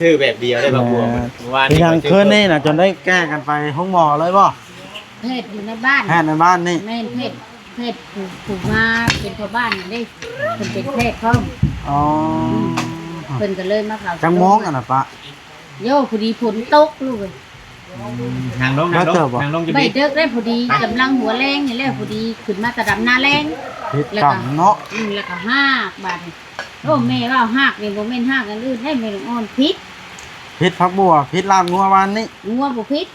ຊື່ແບບດຽວໄດ້ບັກບົວ. ແມ່ນ ມື້ວານນີ້ ເປັນຫຍັງຄືນນີ້ນະ ຈົນໄດ້ແກ້ກັນໄປໂຮງໝໍເລີຍບໍ່? ແພດຢູ່ໃນບ້ານ ແພດໃນບ້ານນີ້. ແມ່ນ ແພດ ແພດຜູ້ ຜູ້ມາເປັນພໍ່ບ້ານນັ້ນເດ້ ເພິ່ນເປັນແພດພ້ອມ. ອໍ ເພິ່ນກໍເລີຍມາເຂົ້າ. ຈັກໂມງຫັ້ນນະປະ? ໂຢ ພໍດີຝົນຕົກລູກເອີຍ. ອືມ ນັ່ງລົງ ນັ່ງລົງ ນັ່ງລົງຢູ່ ໃບເດິກໄດ້ພໍດີ ກຳລັງຫົວແລງນີ້ແຫຼະ ພໍດີຂຶ້ນມາແຕ່ດຳນາແລງ ຜິດກຳເນາະ. ແລ້ວກໍ ອືມ ແລ້ວກໍຮາກບາດນີ້. ໂອ້ ແມ່ເວົ້າຮາກນີ້ບໍ່ແມ່ນຮາກອັນອື່ນເດ້ ແມ່ລູກອ່ອນ ຜິດ ຜິດຜັກບົ່ວ ຜິດລາບງົວວານນີ້. ງົວບໍ່ຜິດ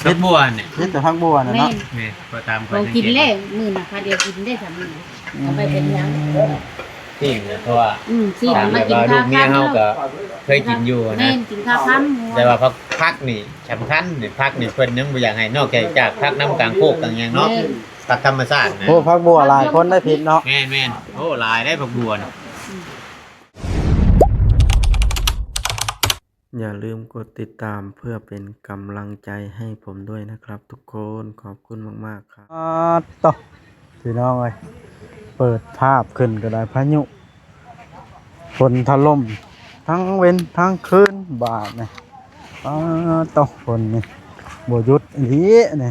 ຜັກບົ່ວນີ້ ເຮັດແຕ່ຜັກບົ່ວນະເນາະ. ແມ່ນ ແມ່ນ ກໍຕາມຂ້ອຍ ຂອງກິນແລ້ວມື້ນະ ພາດຽວກິນໄດ້ສາມມື້. ອືມ ເອົາໄປເປັນຫຍັງ? ຊີ້ນ ເພາະວ່າ ອືມ ຊີ້ນ ຕາມແບບວ່າລູກເມຍເຮົາກໍເຄີຍກິນຢູ່ນະ. ແມ່ນ ກິນຄາຄຳ. ແຕ່ວ່າຜັກ ຜັກນີ້ສຳຄັນນີ້ ຜັກນີ້ເພິ່ນຍັງບໍ່ຢາກໃຫ້ ນອກຈາກ ຈາກຜັກນຳກາງໂຄກກາງຫຍັງເນາະ. ແມ່ນ ຜັກທຳມະຊາດນະ. ໂອ້ ຜັກບົ່ວຫຼາຍຄົນໄດ້ຜິດເນາະ. ແມ່ນໆ ໂອ້ ຫຼາຍໄດ້ຜັກບົ່ວນະ. ອືມ ຢ່າລືມກົດຕິດຕາມເພື່ອເປັນກຳລັງໃຈໃຫ້ຜົມດ້ວຍນະຄັບທຸກຄົນ. ຂອບຄຸນມາກໆ ຄັບ. ອາ ໂຕ ພີ່ນ້ອງເອີຍ ເປີດພາບຂຶ້ນກໍໄດ້ ພາຍຸ ຝົນຖະຫຼົ່ມທັງເວັນທັງຄືນບາດນີ້. ອາ ໂຕ ຝົນນີ້ບໍ່ຢຸດອີ່ຫຼີນີ້.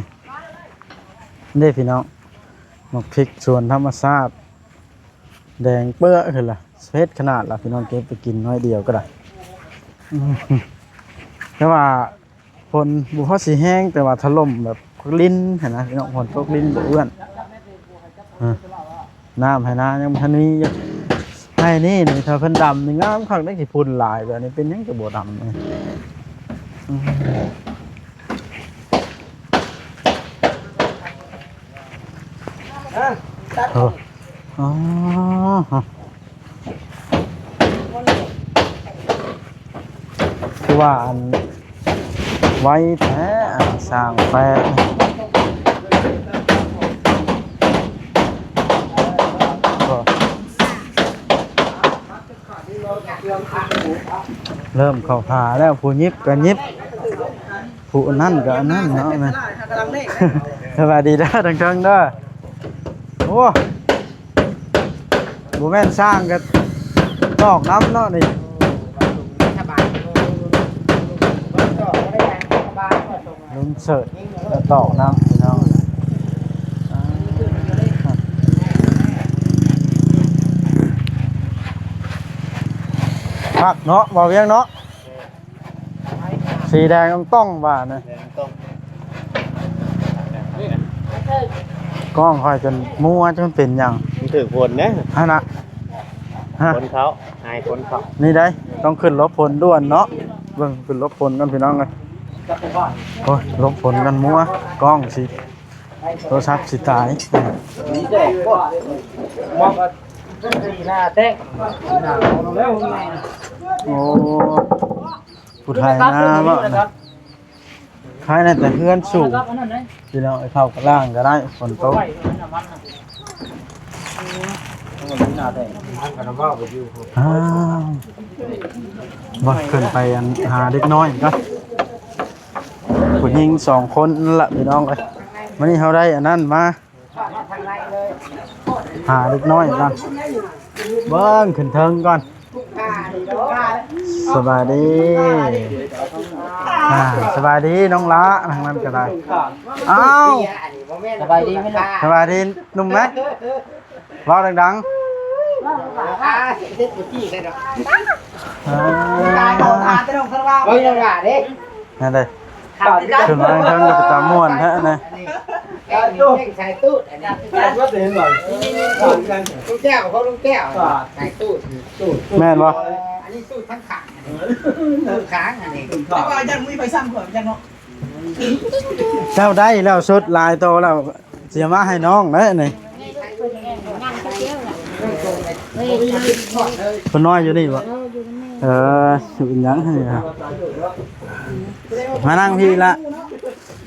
ເດ້ພີ່ນ້ອງ ໝາກພິກສວນທຳມະຊາດ ແດງເປື້ອຂຶ້ນລະ ເຜັດຂະໜາດລະພີ່ນ້ອງ ເກັບໄປກິນໜ້ອຍດຽວກໍໄດ້. ອືມ ແຕ່ວ່າຝົນບໍ່ພໍຊິແຮງ ແຕ່ວ່າຖະຫຼົ່ມແບບລິນຫັ້ນນະພີ່ນ້ອງ ຝົນຕົກລິນບໍ່ເອື້ອນ. ເອີ ນ້ຳໄຮ່ນາຍັງບໍ່ທັນມີຢູ່. ໄຮ່ນີ້ນີ້ ຖ້າເພິ່ນດຳນີ້ງາມຄັກເດ້ ຂີ້ຝຸ່ນຫຼາຍແບບນີ້ ເປັນຫຍັງຈະບໍ່ດຳນີ້? ອືມ ເອີ ອໍ ຄືວ່າອັນໄວແທ້ ອັນສ້າງແປະ ເລີ່ມເຂົ້າຖ້າແລ້ວ ຜູ້ຫຍິບກໍຫຍິບ ຜູ້ອັນນັ້ນກໍອັນນັ້ນເນາະ. ແມ່ນ ສະບາຍດີເດີ ທັງເທິງເດີ. ໂອ້ ບໍ່ແມ່ນຊ່າງກໍຕອກນຳເນາະນີ້. ລຸງເສີດກໍຕອກນຳພີ່ນ້ອງ. ຄັກເນາະ ບໍ່ວຽງເນາະ. ສີແດງຕ້ອງໆ ວ່ານະ ແດງຕ້ອງ ກ້ອງຂ້ອຍຈົນມົວ ຈັກມັນເປັນຫຍັງ ມັນຖືກຝົນເດ້ຫັ້ນນະ. ຮະ ຝົນເຂົ້າ ອາຍຝົນເຂົ້າ ນີ້ໄດ໋ ຕ້ອງຂຶ້ນຫຼົບຝົນດ່ວນເນາະ. ເບິ່ງຂຶ້ນຫຼົບຝົນກ່ອນພີ່ນ້ອງເອີຍ. ໂອ້ຍ ຫຼົບຝົນກ່ອນ ມົວ ກ້ອງຊິ ໂທລະສັບຊິຕາຍ. ໂອ້ ຜູ້ໄຖນາເບາະນະ ຂາຍໄດ້ແຕ່ເຮືອນສູງ ພີ່ນ້ອງເອີຍ. ເຂົ້າກະລ້າງກໍໄດ້ ຝົນຕົກ. ອ້າວ ບໍ່ ຂຶ້ນໄປອັນ ຫາເດັກນ້ອຍກ່ອນ ຜູ້ຍິງສອງຄົນລະ ພີ່ນ້ອງເອີຍ. ມື້ນີ້ເຮົາໄດ້ອັນນັ້ນມາ ຫາເດັກນ້ອຍກ່ອນ ເບິ່ງຂຶ້ນເທິງກ່ອນ. ສະບາຍດີ ອ່າ ສະບາຍດີນ້ອງຫຼ້າ ທາງນັ້ນກໍໄດ້. ອ້າວ ສະບາຍດີແມ່ ສະບາຍດີໜຸ່ມແມັກ ເວົ້າດັງໆ. ອ່າ ນັ້ນເດ້ ຂຶ້ນມາເທິງກໍເປັນຕາມ່ວນແທ້ນະ. ສາຍຕູດ ອັນນີ້ ລຸງແກ້ວ ຂອງລຸງແກ້ວ ສາຍຕູດ ແມ່ນບໍ່? ອັນນີ້ຕູດທັງຂ້າງ ອັນນີ້ຕູດຂ້າງ ອັນນີ້ ແຕ່ວ່າຍັງມີໄປຊ້ຳກວ່າ ເຈົ້າໄດ້ແລ້ວ ຊຸດຫຼາຍໂຕແລ້ວ ຊິເອົາມາໃຫ້ນ້ອງເດ້ນີ້. ເພິ່ນນອນຢູ່ນີ້ບໍ່? ເອີ ຢູ່ນຳແມ່ ເອີ ຢູ່ເປັນຫຍັງຫັ້ນນະ ມານັ່ງພີ້ລະ.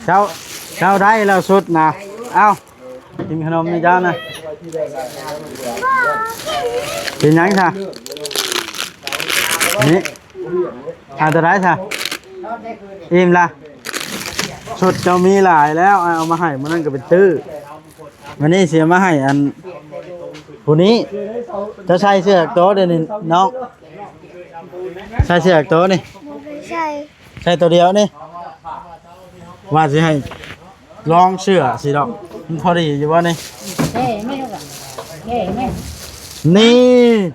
ເຈົ້າ ເຈົ້າໄດ້ແລ້ວຊຸດນະ ເອົ້າ ກິນຂະໜົມນີ້ເຈົ້ານະ. ເປັນຫຍັງຊະ ນີ້ ເອົາຕົວໃດຊະ? ອີ່ມລະ? ຊຸດເຈົ້າມີຫຼາຍແລ້ວ ເອົາມາໃຫ້ມື້ນັ້ນກໍເປັນຕື້ ມື້ນີ້ຊິເອົາມາໃຫ້ອັນຜູ້ນີ້. ເຈົ້າໃສ່ເສື້ອໂຕດຽວນີ້ນ້ອງ ໃສ່ເສື້ອໂຕນີ້. ໃສ່ ໃສ່ໂຕດຽວນີ້ ວ່າຊິໃຫ້ລອງເສື້ອຊິດອກ ມັນພໍດີຢູ່ບໍ່ນີ້? ແກ້ໄໝລູກ ແກ້ໄໝ ນີ້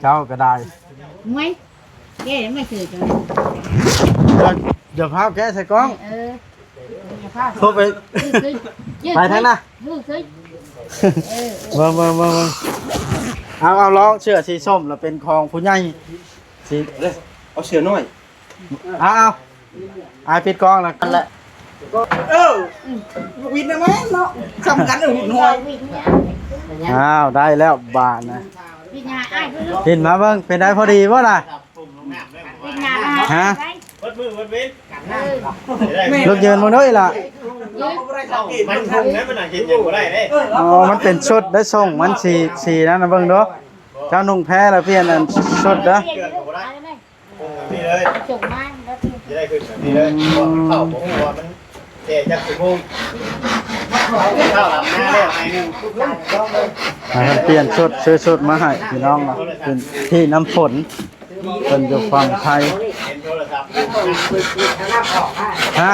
ເຈົ້າກໍໄດ້ ແກ້ໄໝເສື້ອເຈົ້າ ຢ່າ ຢ່າພາວແກະໃສ່ກ້ອງ ເອີ ໂທໄປ ໄປທາງໜ້າ ເບິ່ງ ເບິ່ງ ເບິ່ງ ເບິ່ງ ເອົາ ເອົາ ລອງເສື້ອສີສົ້ມລະເປັນຂອງຜູ້ໃຫຍ່ ສີ ເອົາເສື້ອນ້ອຍ ເອົາ ເອົາ ອ້າຍປິດກ້ອງແລ້ວ ນັ້ນແຫຼະ ເອີ ວິນນະແມ່ນເນາະ ສຳຄັນຫຸນຫວຍ ອ້າວ ໄດ້ແລ້ວບາດນະ ເຫັນມາເບິ່ງ ເປັນໄດ້ພໍດີບໍ່ລະ? ຮະ? ເບິດມື້ເບິດເວັນ ລຸກຢືນເບິ່ງດູອີ່ຫຼ້າ ມັນພຸງໄດ໋ ມັນໜັກເຮັດຫຍັງບໍ່ໄດ້ເດ້ ອໍ ມັນເປັນຊຸດໄດ້ ສົ່ງມັນສີ ສີນັ້ນນະ ເບິ່ງດູ ເຈົ້ານຸ່ງແພລະປ່ຽນອັນຊຸດເດີ ເກືອນກໍບໍ່ໄດ້ ນີ້ເລີຍ ສົ່ງມາແລ້ວ ຈະໄດ້ຂຶ້ນແບບນີ້ເລີຍ ອືມ ເຂົ້າບໍ່ຮູ້ວ່າມັນແກ່ຈັກຊົ່ວໂມງ ເຂົ້າລຳໜ້າແລ້ວໃຫ້ໜຶ່ງ ອ່າ ເພິ່ນປ່ຽນຊຸດ ຊື້ຊຸດມາໃຫ້ພີ່ນ້ອງເນາະ ເປັນທີ່ນ້ຳຝົນ ເພິ່ນຢູ່ຝັ່ງໄທ ເຫັນໂທລະສັບ ຮະ?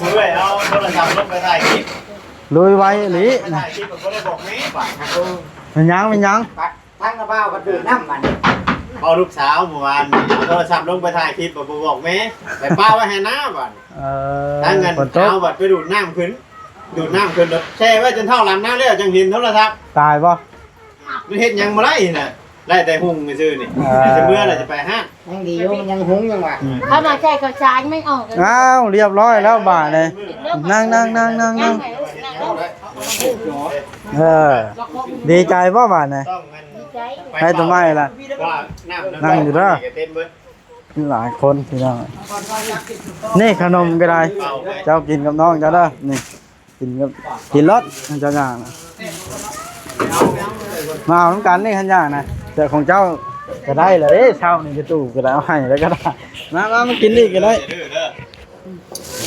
ເອີຍ ເອົາໂທລະສັບລົງໄປຖ່າຍຄລິບ ລຸຍໄວອີ່ຫຼີ ຖ່າຍຄລິບກໍບໍ່ໄດ້ບອກແມ່ ແມ່ນຫຍັງ ແມ່ນຫຍັງ? ທາງນະບ່າວກໍດື່ມນ້ຳບັດນີ້ ເວົ້າລູກສາວເມື່ອວານນີ້ ເອົາໂທລະສັບລົງໄປຖ່າຍຄລິບ ບໍ່ບອກແມ່ ໄປປະໄວ້ໃຫ້ນ້າບັດນີ້ ເອີ ທາງເງິນ ຝົນຕົກ ເອົາບັດໄປດູດນ້ຳຂຶ້ນ ດູດນ້ຳຂຶ້ນ ແຊ່ໄວ້ຈົນເທົ່າລຳນາແລ້ວ ຈັ່ງເຫັນໂທລະສັບ ຕາຍບໍ່? ມັນເຮັດຫຍັງບໍ່ໄດ້ນະ ໄດ້ແຕ່ຫຸ່ງຊື່ໆນີ້ ເອີ ຊິເມືອແລ້ວຈະໄປຮ້ານ ຍັງດີຢູ່ ມັນຍັງຫຸງ ຍັງວ່າ ອືມ ເຂົາມາໃສ່ເຂົ້າສານມັນອອກ ອ້າວ ລຽບຮ້ອຍແລ້ວບາດນີ້ ນັ່ງໆໆໆໆ ເອີ ດີໃຈບໍ່ບາດນີ້? ໄດ້ຕົວໃໝ່ລະ ນັ່ງຢູ່ເດີ ຫຼາຍຄົນພີ່ນ້ອງ ນີ້ຂະໜົມກໍໄດ້ ເຈົ້າກິນກັບນ້ອງເຈົ້າເດີ ນີ້ ກິນກັບ ກິນໂລດ ເຈົ້າຢ່າງນະ ມາເອົານຳກັນນີ້ ຄັນຢ່າງນະ ແຕ່ຂອງເຈົ້າກໍໄດ້ລະເດ້ ເຊົ້ານີ້ກະຕູ້ກໍໄດ້ ເອົາໃຫ້ແລ້ວກໍໄດ້ ມາ ມາ ມາກິນນີ້ກໍໄດ້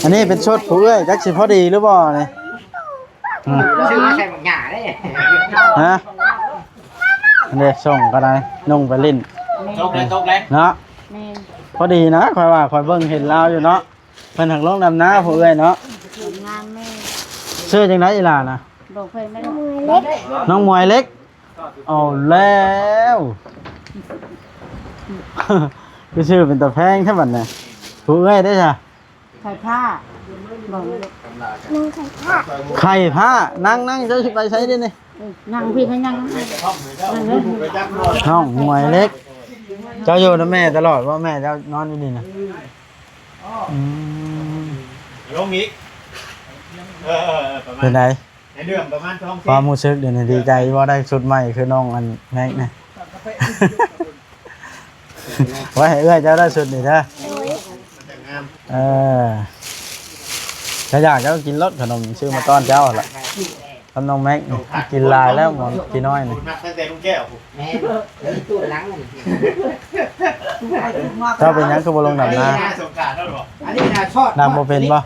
ອັນນີ້ເປັນຊຸດຜູ້ເອື້ອຍ ຈັກຊິພໍດີຫຼືບໍ່ນີ້? ອືມ ຊື້ມາໃສ່ບັກຫຍ້າເດ້ ຮະ? ອັນນີ້ສົ່ງກໍໄດ້ ນຸ່ງໄປຫຼິ້ນ ຕົກແລ້ວ ຕົກແລ້ວ ເນາະ ແມ່ນ ພໍດີນະ ຂ້ອຍວ່າຂ້ອຍເບິ່ງເຫັນລາວຢູ່ເນາະ ເພິ່ນຫາກລົງດຳນາຜູ້ເອື້ອຍເນາະ ງາມແມ່ ຊື່ຈັ່ງໃດອີ່ຫຼ້ານະ? ບອກເພິ່ນແມ່ ນ້ອງໝວຍເລັກ ເອົາແລ້ວ ຄືຊື່ເປັນຕາແພງແທ້ບັດນີ້ ຜູ້ເອື້ອຍເດ້ຊະ? ໄຂ່ພ້າ ບອກເລີຍ ໜຶ່ງໄຂ່ພ້າ ໄຂ່ພ້າ ນັ່ງໆ ເຈົ້າຊິໄປໃສເດນີ້? ເອີ ນັ່ງພີ້ ນັ່ງ ນັ່ງເລີຍ ນ້ອງໝວຍເລັກ ເຈົ້າຢູ່ນຳແມ່ຕະຫຼອດບໍ່? ແມ່ເຈົ້ານອນຢູ່ນີ້ນະ ອືມ ລົງອີກ ເອີ ເອີ ເອີ ປະມານ ເປັນໃດ? ໃນເລື່ອງປະມານສອງ ຄວາມຮູ້ສຶກດຽວນີ້ດີໃຈບໍ່ ໄດ້ຊຸດໃໝ່ຄືນ້ອງອັນແມັກນີ້ ໄວ້ໃຫ້ເອື້ອຍເຈົ້າໄດ້ຊຸດນີ້ເດີ ເອີ ຖ້າຢາກເຈົ້າກິນໂລດ ຂະໜົມຊື້ມາຕ້ອນເຈົ້າຫັ້ນລະ ກັບນ້ອງແມັກນີ້ ກິນຫຼາຍແລ້ວໝໍກີນ້ອຍນີ້ ແມ່ນ ເຈົ້າເປັນຫຍັງຄືບໍ່ລົງດຳນາ? ອັນນີ້ນະຊອດ ດຳບໍ່ເປັນບໍ່? ອ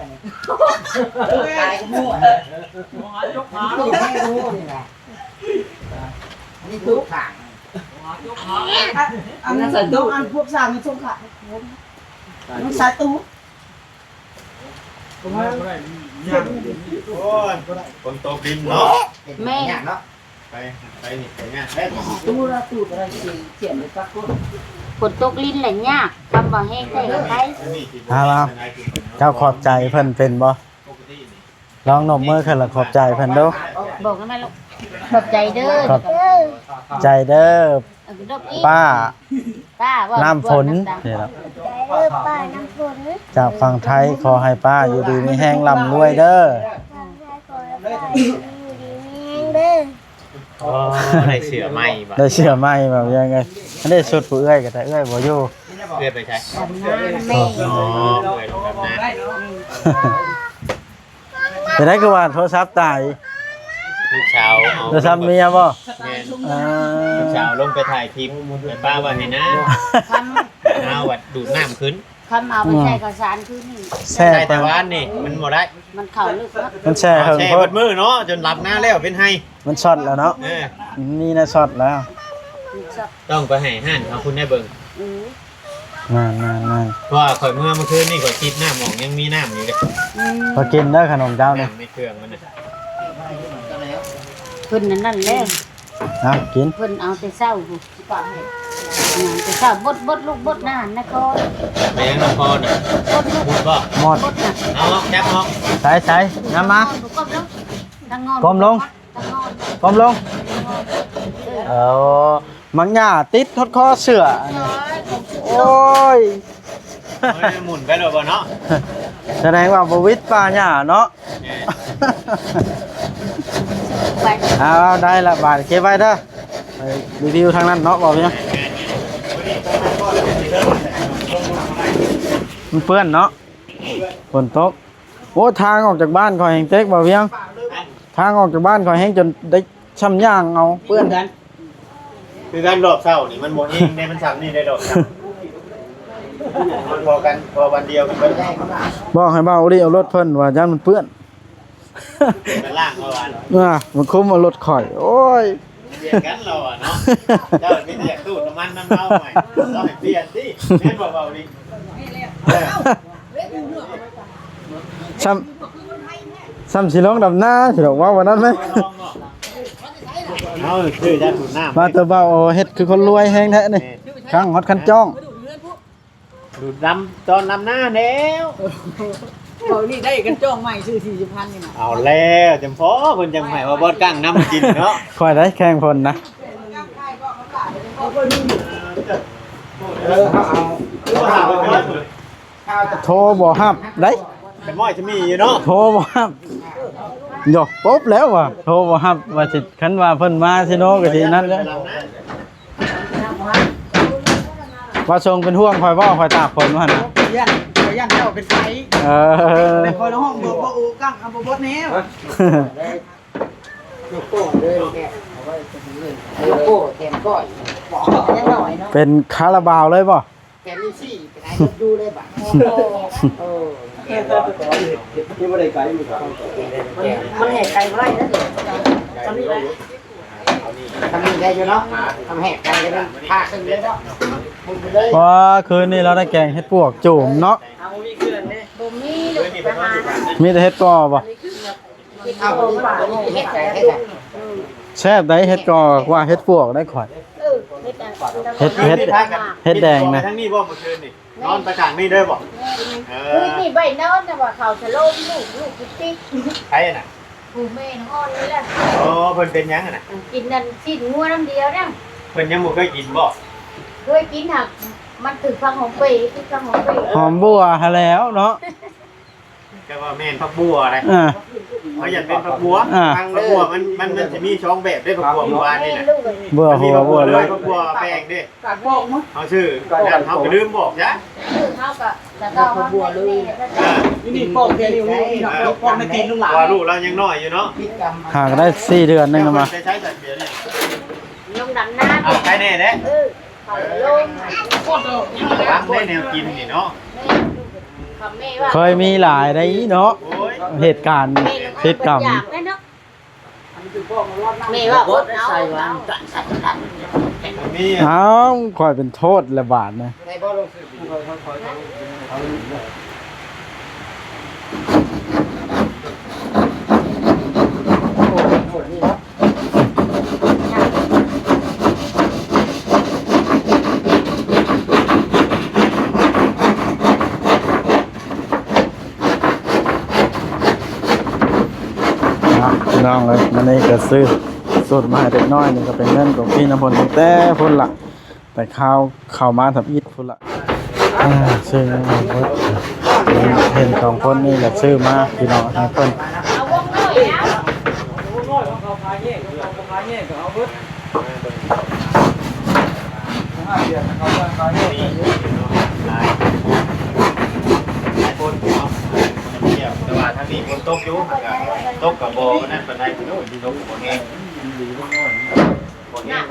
ັນນີ້ຕູ້ຂ້າງ ອັນ ອັນພວກຊ່າງນີ້ສົ່ງຂ້າງ ມັນສາຍຕູ້ ໂອ້ຍ ຝົນຕົກດິນເນາະ ແມ່ນ ຍາກເນາະ ໄປ ໄປນີ້ໄປຍາກ ຕູ້ລະຕູ້ກໍໄດ້ ຂຽນໄປປັກກົດ ຝົນຕົກລິນແຫຼະຍາກ ຄຳວ່າແຮງແທ້ກໍໄປ ເອົາ ເຈົ້າຂອບໃຈເພິ່ນເປັນບໍ່? ລອງນົບມືຂຶ້ນລະຂອບໃຈເພິ່ນດູ ບອກນຳແມ່ລູກ ຂອບໃຈເດີ ຂອບໃຈເດີ ເອີ ປ້າ ປ້າເວົ້າ ນ້ຳຝົນ ນີ້ລະ ຂອບໃຈເດີປ້ານ້ຳຝົນ ຈາກຝັ່ງໄທ ຂໍໃຫ້ປ້າຢູ່ດີມີແຮງ ລ່ຳລວຍເດີ ຝັ່ງໄທ ຂໍໃຫ້ປ້າຢູ່ດີມີແຮງເດີ ອໍ ໄດ້ເສື້ອໃໝ່ບາດ ໄດ້ເສື້ອໃໝ່ບາດ ຍັງໄງ ອັນນີ້ຊຸດຜູ້ເອື້ອຍກໍໄດ້ ເອື້ອຍບໍ່ຢູ່ ເອື້ອຍໄປໃສ? ດຳນານຳແມ່ ອໍ ເອື້ອຍລົງດຳນາ ເປັນໃດຄືວ່າໂທລະສັບຕາຍ? ລູກສາວເອົາ ໂທລະສັບເມຍບໍ່? ແມ່ນ ເອີ ລູກສາວລົງໄປຖ່າຍຄລິບ ໄປປະໄວ້ໃຫ້ນ້າ ນ້າວັດດູດນ້ຳຂຶ້ນ ຄຳເອົາໄປໃສ່ເຂົ້າສານຄືນີ້ ແຊ່ ໃສ່ແຕ່ວານນີ້ ມັນບໍ່ໄດ້ ມັນເຂົ້າເລິກເນາະ ມັນແຊ່ເຫິງ ແຊ່ ໂພດ ເບິດມື້ເນາະ ຈົນຫຼັບນາແລ້ວເປັນໄຮ ມັນຊັອດແລ້ວເນາະ ເອີ ມັນມີແນວຊັອດແລ້ວ ມັນຊັອດ ຕ້ອງໄປໃຫ້ຮ້ານເຂົາພຸ້ນໄດ້ເບິ່ງ ເອີ ນັ້ນໆໆ ເພາະວ່າຂ້ອຍເມືອມື້ຄືນນີ້ ຂ້ອຍຕິດນ້ຳອອກ ຍັງມີນ້ຳຢູ່ເດ້ ອືມ ຂ້ອຍກິນເດີຂະໜົມເຈົ້ານີ້ ນ້ຳໃນເຄື່ອງມັນນະ ເພິ່ນອັນນັ້ນແຫຼະ ເອົາກິນ ເພິ່ນເອົາແຕ່ເຊົ້າພຸ້ນ ແຕ່ເຊົ້າບົດ ບົດລູກບົດນານະຄອນ ແມ່ນນະຄອນນະ ບົດລູກ ບົດບໍ່ ໝົດ ບົດນະ ເອົາອອກ ຈັບອອກ ໃສ່ໆ ນຳມາ ກ້ມລົງ ທາງງອນ ກົ້ມລົງ ທາງງອນ ກົ້ມລົງ ທາງງອນ ເອີ ເອີ ໝາກຫຍ້າຕິດຮອດຄໍເສື້ອ ໂອ້ຍ ໂອ້ຍ ໂອ້ຍ ໝຸນໄປໂລດບໍ່ເນາະ ສະແດງວ່າບໍ່ຫວິດປ່າຫຍ້າເນາະ ແມ່ນ ໄປ ເອົາ ເອົາ ໄດ້ລະ ບາດເກັບໄວ້ເດີ ໄປຣີວິວທາງນັ້ນເນາະ ບໍ່ເປັນຫຍັງ ມັນເປື້ອນເນາະ ຝົນຕົກ ໂອ້ ທາງອອກຈາກບ້ານຂ້ອຍແຮ່ງເຕັກ ບໍ່ວຽງ ທາງອອກຈາກບ້ານຂ້ອຍແຮ່ງຈົນໄດ້ຊ່ຳຍ່າງເອົາ ເປື້ອນ ຄືກັນ ຄືກັນ ຮອບເຊົ້ານີ້ມັນບໍ່ແຮງເດ້ ມັນຊ່ຳນີ້ໄດ້ ຮອບເຊົ້າ ມັນພໍກັນ ພໍວັນດຽວກັນເບິດ ບອກໃຫ້ບ່າວໂອລິເອົາລົດເພິ່ນວ່າຢ້ານມັນເປື້ອນ ມັນລ້າງເອົາວ່າ ອ່າ ມັນຄຸມເອົາລົດຂ້ອຍ ໂອ້ຍ ປ່ຽນກັນລາວອະເນາະ ເຈົ້າມີແຕ່ຢາກຕູດນ້ຳມັນນຳລາວໃໝ່ ລາວໃຫ້ປ່ຽນຕິ ແມ່ນບໍ່ເວົ້ານີ້ ເອີ ຊ່ຳ ຊ່ຳຊິລົງດຳນາຊິດອກ ເວົ້າວ່ານັ້ນແຫຼະ ເຮົາຄືຢາກດູດນ້ຳ ວ່າແຕ່ເວົ້າເຮັດຄືຄົນລວຍແຮງແທ້ນີ້ ແມ່ນ ຄັງຮອດຄັນຈ້ອງ ດູດດຳຕອນດຳນາແລ້ວ ເວົ້ານີ້ໄດ້ຄັນຈ້ອງໃໝ່ຊື້ສີ່ສິບພັນນີ້ນະ ເອົາແລ້ວ ຈຳພໍເພິ່ນຈັ່ງໃຫ້ວ່າບອດກັ້ງນຳກິນເນາະ ຂ້ອຍໄດ້ແຂ່ງເພິ່ນນະ ເອີ ເຮົາເອົາ ໂທບໍ່ຮັບໄດ໋ ເປັນໝ້ອຍຈະມີຢູ່ເນາະ ໂທບໍ່ຮັບ ໂຍ ປົບແລ້ວວ່າ ໂທບໍ່ຮັບ ວ່າຊິ ຄັນວ່າເພິ່ນມາຊິໂນກໍຊິນັ້ນແຫຼະ ວ່າຊົງເປັນຫ່ວງຂ້ອຍບໍ່ ຂ້ອຍຕາກຝົນວ່າຫັ້ນນະ ຢ້ານ ຂ້ອຍຢ້ານເຈົ້າເປັນໄຂ້ ເອີ ແຕ່ຂ້ອຍຮ້ອງບອກວ່າ ໂອ້ ກັງ ເອົາບໍ່ບົດແນວ ໂກໂກ້ເລີຍແກ ໂກໂກ້ແຖມກ້ອຍ ຍັງໜ້ອຍເນາະ ເປັນຄາລາບາວເລີຍບໍ່? ແຖມອີ່ສີ່ ໄປໄດ້ລົດຢູ່ເລີຍບາດ ໂອ້ ເອີ ມັນ ມັນແຫກໄກບໍ່ໄດ້ເດີ ຊ່ຳນີ້ໄດ້ ຊ່ຳນີ້ໄດ້ຢູ່ເນາະ ຊ່ຳແຫກໄກກໍໄດ້ ພາຂຶ້ນເລີຍເນາະ ວ່າຄືນນີ້ລາວໄດ້ແກງເຫັດປວກຈູມເນາະ ເຮົາບໍ່ມີເຄື່ອງເດ້ ບໍ່ມີລູກໄປຫາ ມີແຕ່ເຫັດກໍບໍ່? ເຮັດ ເຮັດ ເຮັດ ແຊບໄດ໋ ເຫັດກໍກວ່າເຫັດປວກໄດ໋ຂ້ອຍ ເອີ ເຫັດອັນ ເຫັດ ເຫັດ ເຫັດແດງນະ ທາງນີ້ບໍ່ມື້ຄືນນີ້ ນອນຕະກາງນີ້ເດີບໍ່? ແມ່ນ ເອີ ຄືນນີ້ໄປນອນ ແຕ່ວ່າເຂົາສະໂລມລູກ ລູກຕິດຕິດ ໃຜນະ? ຜູ້ແມ່ນ້ອງອ່ອນນີ້ແຫຼະ ໂອ້ ເພິ່ນເປັນຫຍັງຫັ້ນນະ? ກິນອັນຊີ້ນງົວນ້ຳດຽວນະ ເພິ່ນຍັງບໍ່ເຄີຍກິນບໍ່? ເຄີຍກິນ ຫາກມັນຖືກຜັກຫອມເປ ຖືກຜັກຫອມເປ ຫອມບົວຫັ້ນແຫຼ້ວເນາະ. ແຕ່ວ່າແມ່ນຜັກບົວໄດ໋ ອ່າ ເຮົາຢ້ານເປັນຜັກບົວ ອ່າ ຜັກບົວມັນ ມັນ ມັນຊິມີສອງແບບເດ້ ຜັກບົວເມື່ອວານນີ້ນະ ບົວຫົວ ບົວເລີຍ ຜັກບົວແປງເດ້ ເຮົາຊື້ ເຮົາກໍລືມບອກຊະ ເຮົາກໍ ແຕ່ເກົ່າເຮົາແມ່ນ ອ່າ ນີ້ປອກແຄ່ນິ້ວນີ້ ປອກໃນຕີນລູກຫຼານ ວ່າລູກລາວຍັງນ້ອຍຢູ່ເນາະ ຫາກໍໄດ້ສີ່ເດືອນໜຶ່ງນະມາ ໄປໃຊ້ສັດເບຍນີ້ ລົງດຳນາ ເອົາໄປແດ່ເດ້ ເອີ ເຂົາລົງ ວາງໄດ້ແນວກິນນີ້ເນາະ ເຄີຍມີຫຼາຍໄດ໋ເນາະ ໂອ້ຍ ເຫດການຜິດກຳ ແມ່ເວົ້າ ເອົາ ຂ້ອຍເປັນໂທດແລ້ວບາດນະ. ອ່ະ ພີ່ນ້ອງເອີຍ ມື້ນີ້ກໍຊື້ສູດມາໃຫ້ເດັກນ້ອຍ ນີ້ກໍເປັນເງິນຂອງພີ່ນ້ຳຝົນຕັ້ງແຕ່ພຸ້ນລະ ແຕ່ຄາວເຂົ້າມາທຳອິດພຸ້ນລະ. ອ່າ ຊື້ເບິດ ເຫັນສອງຄົນນີ້ລະຊື້ມາ ພີ່ນ້ອງ ໃຫ້ເພິ່ນ ແຕ່ວ່າທາງນີ້ຝົນຕົກຢູ່ ຕົກກໍບໍ່ນັ້ນປານໃດ ໂອ້ຍ ຕົກບໍ່ແຮງ ບໍ່ແຮງ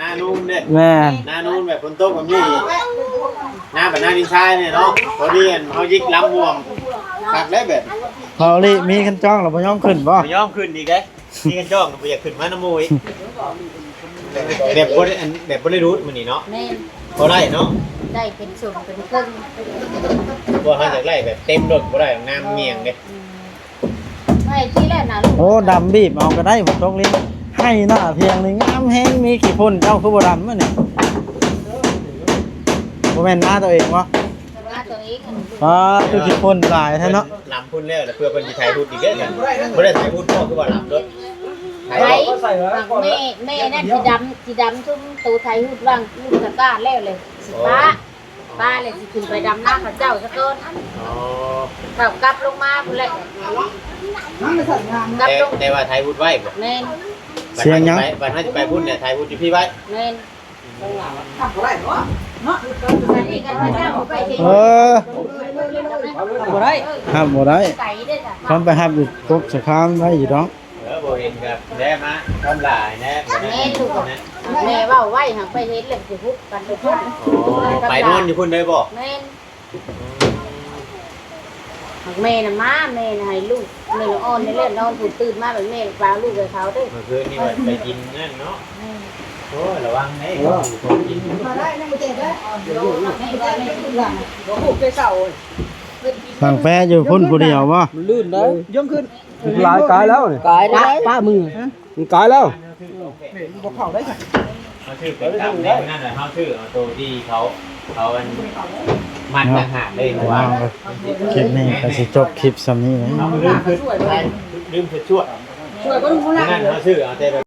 ນານູນເດ້ ແມ່ນ ນານູນແບບຝົນຕົກແບບນີ້ ນາແບບນາດິນຊາຍນີ້ເນາະ ພໍດີອັນເຮົາຢິກລຳມ່ວງ ຄັກໄດ້ແບບ ເຮົານີ້ມີຄັນຈ້ອງແລ້ວບໍ່ຍອມຂຶ້ນບໍ່? ບໍ່ຍອມຂຶ້ນອີກເດ້ ມີຄັນຈ້ອງບໍ່ຢາກຂຶ້ນມານຳໝູ່ອີກ ແບບບໍ່ໄດ້ອັນ ແບບບໍ່ໄດ້ຫຼຸດມື້ນີ້ເນາະ ແມ່ນ ພໍໄດ້ເນາະ ໄດ້ເປັນສ່ວນເປັນເຄິ່ງ ບໍ່ ເຮົາຢາກໄດ້ແບບເຕັມລົດບໍ່ໄດ້ ນ້ຳໝ່ຽງເດ້ ອືມ ໄວ້ທີ່ແລະນະລູກ ໂອ້ ດຳບີບເອົາກໍໄດ້ ຝົນຕົກລິນ ໄຮ່ໜ້າພຽງນີ້ງາມແຮງ ມີຂີ້ຝຸ່ນ ເຈົ້າຄືບໍ່ດຳມື້ນີ້ ບໍ່ແມ່ນນາຕົວເອງບໍ່? ນາຕົວເອງ ອ່າ ຄືຂີ້ຝຸ່ນຫຼາຍແທ້ເນາະ ລຳພຸ້ນແລ້ວ ແລ້ວເພື່ອເພິ່ນຊິໄຖຮຸດອີກເດ້ ບໍ່ໄດ້ໄຖຮຸດບໍ່ ຄືວ່າລຳໂລດ ໄຖ ໄຖ ແມ່ ແມ່ນັ້ນຊິດຳ ຊິດຳຊຸມໂຕໄຖຮຸດຫວ່າງລຸ້ນຕະກ້າແລ້ວເລີຍ ຊິປະ ປະແລ້ວຊິຂຶ້ນໄປດຳນາເຂົາເຈົ້າຊະກ່ອນ ອໍ ເຂົາກັບລົງມາພຸ້ນແຫຼະ ກັບ ແຕ່ ລົງ ແຕ່ວ່າໄຖຮຸດໄວ້ບໍ່? ແມ່ນ ສຽງຫຍັງ? ບັດເຮົາຊິໄປ ບັດເຮົາຊິໄປພຸ້ນແຫຼະ ໄຖຮຸດຢູ່ພີ້ໄວ້ ແມ່ນ ຮັບບໍ່ໄດ້ເນາະ ເນາະ ອັນນີ້ກໍເຂົາເຈົ້າໄປເຮັດ ເອີ ຮັບບໍ່ໄດ້ ຮັບບໍ່ໄດ້ ໄກເດ້ອ ຄັນໄປຮັບຢູ່ກົກສະຂາມໄດ້ຢູ່ດອກ ເອີ ບໍ່ເຫັນກໍແລະມາທຳລາຍແນ່ ແມ່ນລູກ ແມ່ເວົ້າໄວ້ ຫາກໄປເຫັນແລ້ວຊິຮຸບກັນໄປພຸ້ນ ອໍ ໄປນອນຢູ່ພຸ້ນເລີຍບໍ່? ແມ່ນ ອືມ ຫາກແມ່ນະມາ ແມ່ນະໃຫ້ລູກ ແມ່ນະອ່ອນນີ້ແຫຼະ ນອນພຸ້ນ ຕື່ນມາແບບແມ່ນະພາລູກໄປເຂົາເດ້ ເມື່ອຄືນນີ້ວ່າໄປກິນນັ້ນເນາະ ແມ່ນ ໂອ້ຍ ລະວັງເດ້ ເອີ ຂອງກິນ ມາໄດ້ນະເຈັບເດີ ບໍ່ຮູ້ໄປເຊົາ ນັ່ງແປຢູ່ພຸ້ນຜູ້ດຽວບໍ່? ມັນລື່ນເດ້ ຍົມຂຶ້ນ ຫຼາຍກາຍແລ້ວນີ້ ກາຍໄດ້ ປະມື ມັນກາຍແລ້ວ ບໍ່ເຂົ້າໄດ້ ເຮົາຊື້ເປັນກຳເດ້ ມື້ນັ້ນນະ ເຮົາຊື້ເອົາໂຕທີ່ເຂົາ ເຂົາອັນມັດຕ່າງຫາກເດ້ ເພາະວ່າ ຄລິບນີ້ກໍຊິຈົບຄລິບສ່ຳນີ້ແຫຼະ ລືມຄື ລືມຄືຊ່ວຍ ຊ່ວຍບໍ່ຮູ້ ມື້ນັ້ນເຮົາຊື້ເອົາແຕ່ແບບ